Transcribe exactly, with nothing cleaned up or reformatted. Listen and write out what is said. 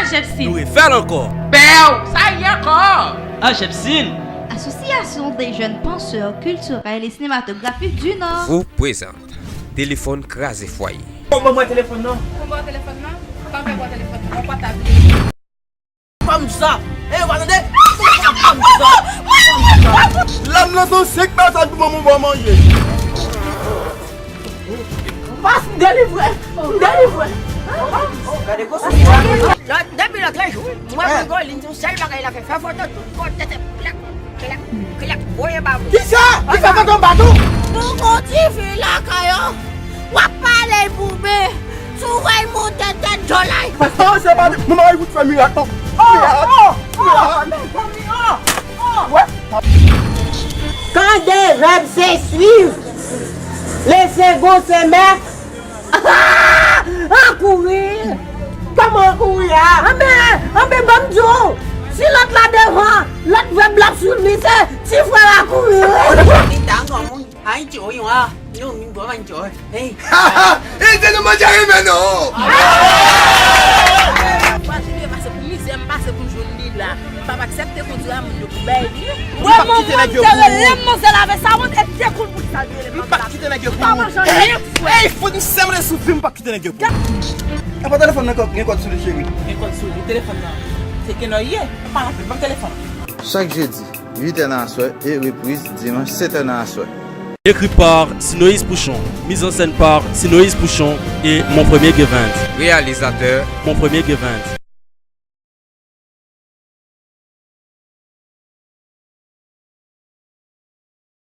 Jepsin. Nou refè l ankò. Bèw, sa ye ankò? Ah, Jepsin. Association des jeunes penseurs culturels et cinématographiques du Nord. Vous présente Telefòn Kraze Fwaye. Ban mwen telefòn nan. Ban mwen telefòn nan. Ban mwen telefòn nan. Ban mwen telefòn nan. Kòmsa. E, ou pa tande? Kòmsa. Kòmsa. Lèm nan se yon senk pèsòn pou manman w ba w manje. Pas, m delivre. M delivre. Gade gwo sou sa. Depi lòt jou, mwen pran gwo liy, yon sèl bagay la fè, fè foto tout kote, se plèk, plèk, plèk, voye ba moun. Kisa? Kisa fè tonbe tou? Nou gon ti fi lakay yo. W ap pale boube. Si w wè l monte tèt djòlay. Oh, se pa, mwen mari pou fè mirak non. Mirak. Mirak. Wè. Kan de vèb se swiv, lese gon se mèt. An kouri. Kòman an kouri a? Anben, anben, ban m di w, si lòt la devan, lòt vèb l ap swiv li, se ti frè l a kouri. Li ta granmoun. Ay, Joe, yon a. Non, mi bon, man, Joe. Hey. E te nou manje rimen non. Pase pou mizè m pase pou m jwenn li la. M p ap aksepte kondwi a moun yo pou bay li. Mwen, mwen, mwen, m te rele m manzè lave savon e dekoul pou sa li rele m. M p ap kite nèg yo pou ou. Hey, fout m sèmre sou vi m, m p ap kite nèg yo pou ou. Apa telefòn nan gen kòd sou li, cheri? Gen kòd sou li, telefòn nan. Se kenò ye. Pa anpil, ban m telefòn. Chak jedi, uit è nan aswè e repriz dimanch sèt è nan aswè. Écrit par Sinoïs Pouchon. Mise en scène par Sinoïs Pouchon et Mon Premier Gevent. Réalisateur, Mon Premier Gevent.